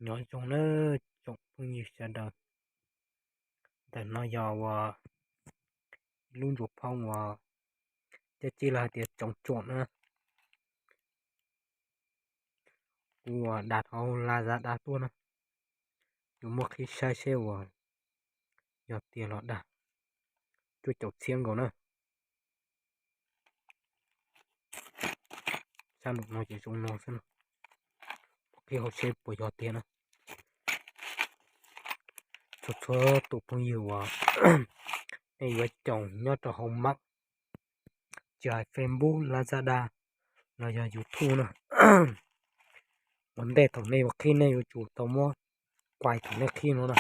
Nyob zoo na tsoom phooj ywg sawv daws. Ntawm no yog uas lub ntsuas phoo uas cov tsis los hais tias tsoom tsuam na. Kuv uas dag hauv Lazada tuaj na. Yuav muab qhib saib seb uas yog tiag los dag. Cuaj caum txhiab nkaus na. Sab nraum no ces zoo no xwb no. Qhib hauv seb puas yog tiag na. Txhua txhua tus phooj ywg uas nej yuav caum nyob rau hauv mab, tsis hais Facebook, Lazada los yog YouTube na, ua ntej thaum nej yuav qhib nej yuav tsum tau muab kuais thaum nej qhib no na.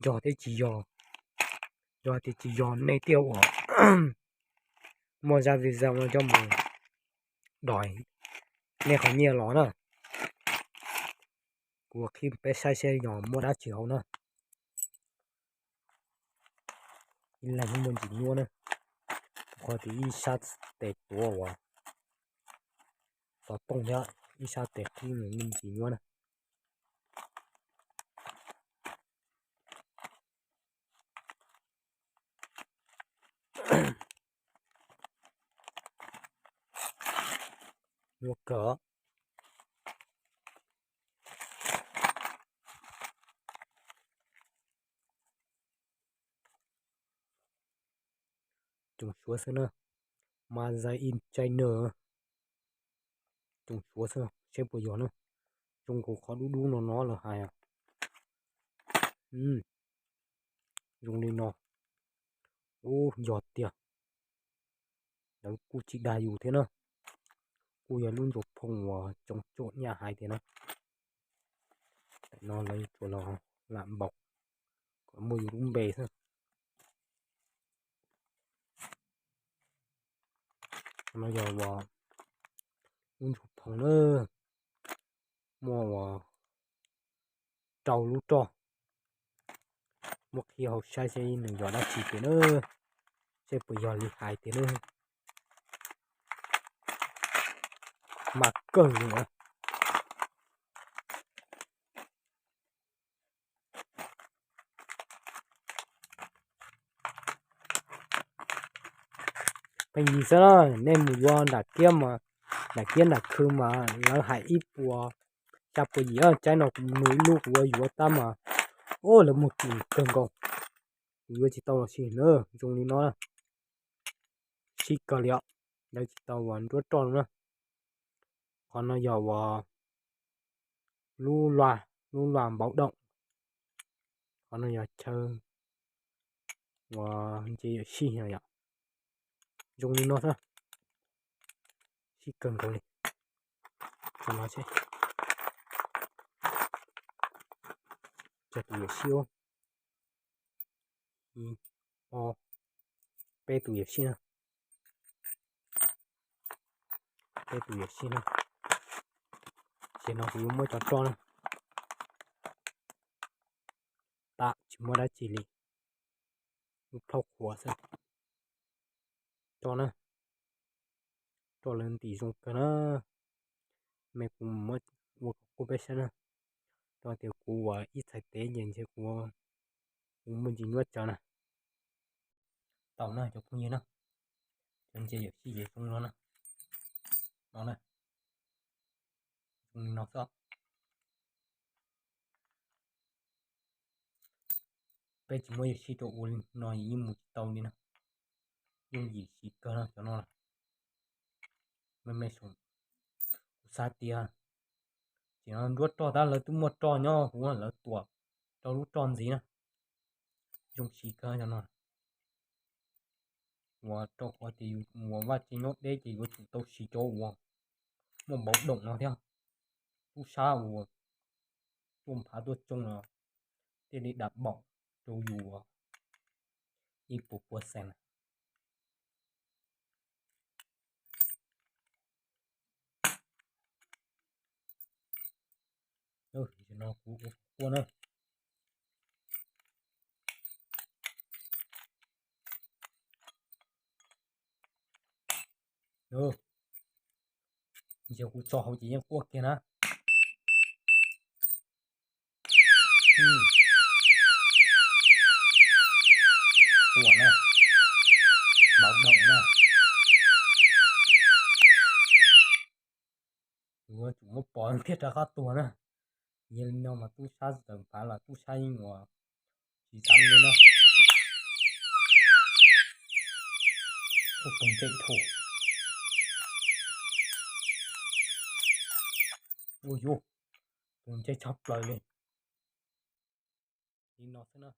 Yog thiab tsis yog, yog tias tsis yog nej thiaj uas muaj zaj video no coj mus đòi nej qhov nyiaj los na. Kuv qhib peb saib seb yog muaj dab tsi hauv na. Ib leeg muaj ntsis nyuaj na, qhov tias ib sab tes tuav uas xov tooj thiab ib sab tes qhib muaj ntsis nyuaj na. Nyuaj kawg. Tsoom Suav xwb na, Made in China. Tsoom Suav xwb, seb puas yog na. Zoo nkaus qhov dub dub no no lawv hais. Zoo li no. Ub, yog tiag. Lawv kuj tsis dag yus thiab na. Kuj yog lub ntsuas phoo uas tsoom tsuam nyaj hais tiag na. Tam no lawv tsuas los lam npaum kom muaj yus lub npe xwb. No yog uas lub ntsuas phoo na, muaj uas rau lub roj. Muab qhib hauv saib seb nws yog dab tsi tiag na, seb puas yog li hais tiag na. Mas kawg li na. Pheej yig xwb na, nej mus yuav nram kiab mas, nram kiab nram khw mas lawv hais ib puas xya puas yim, tsaib no kuv nug ib lub kuv yuav tab mas, ub, lawv muag kim kawg nkaus, kuv yuav tsis tau los sis na. Zoo li no na, sib kawg li os, lawv tsis tau uas nruab roj no na. Qhov no yog uas lub luaj, lub luaj npauv doom. Qhov no yog chaw uas ntses yuam sij no yom. Zoo li no xwb, sib kawg nkaus li. Tso no seb, cog tus yuam sij, ib, ob, peb tus yuam sij na. Peb tus yuam sij na. Ces no kuv yuav muab cov roj na. Tab tsis muaj dab tsi li, lub plhaub qhuav xwb. Roj na, roj lawv ntim zoo kawg na. Me kuv muab ua kom kuj peb saib na. Rau tias kuv ua ib txhais tes ces ntshe kuv, kuv muaj ntsis nyuaj tsawv na. Tau na cov phooj ywg na, cov ntses yuam sij ces zoo no na. No na, zoo li no xwb. Peb tsis muaj yuam sij rau ua li no yeej mus tsis tau li na. Yooj yim siv kawg no cov no. Me me saum, kuv xav tias ces no nruab roj tab lawv twb muaj roj nyob hauv lawv tuam rau lub roj ntxiv na. Zoo siv kawg cov no. Uas rau qhov tias yus mus vaj tse nyob deb ces yuav tsum tau siv cov uas muaj npauv doom no thiab. Tub sab uas tuaj nphav tuaj tsoo los thiaj li dam npaum rau yus ib puas puas xees na. No kuv ua kuaj na. Ntsia kuv tso hauv ces yeej quaj kiag na. na. Yuav tsum muab pov thiaj rov qab tuag na. Yog li no mas tub sab txawm phav los tub sab yeej ua tsis tau li no. Ua tus ntse dhau. Ua yuv, tus ntse tshaj plaws li. Li no xwb na.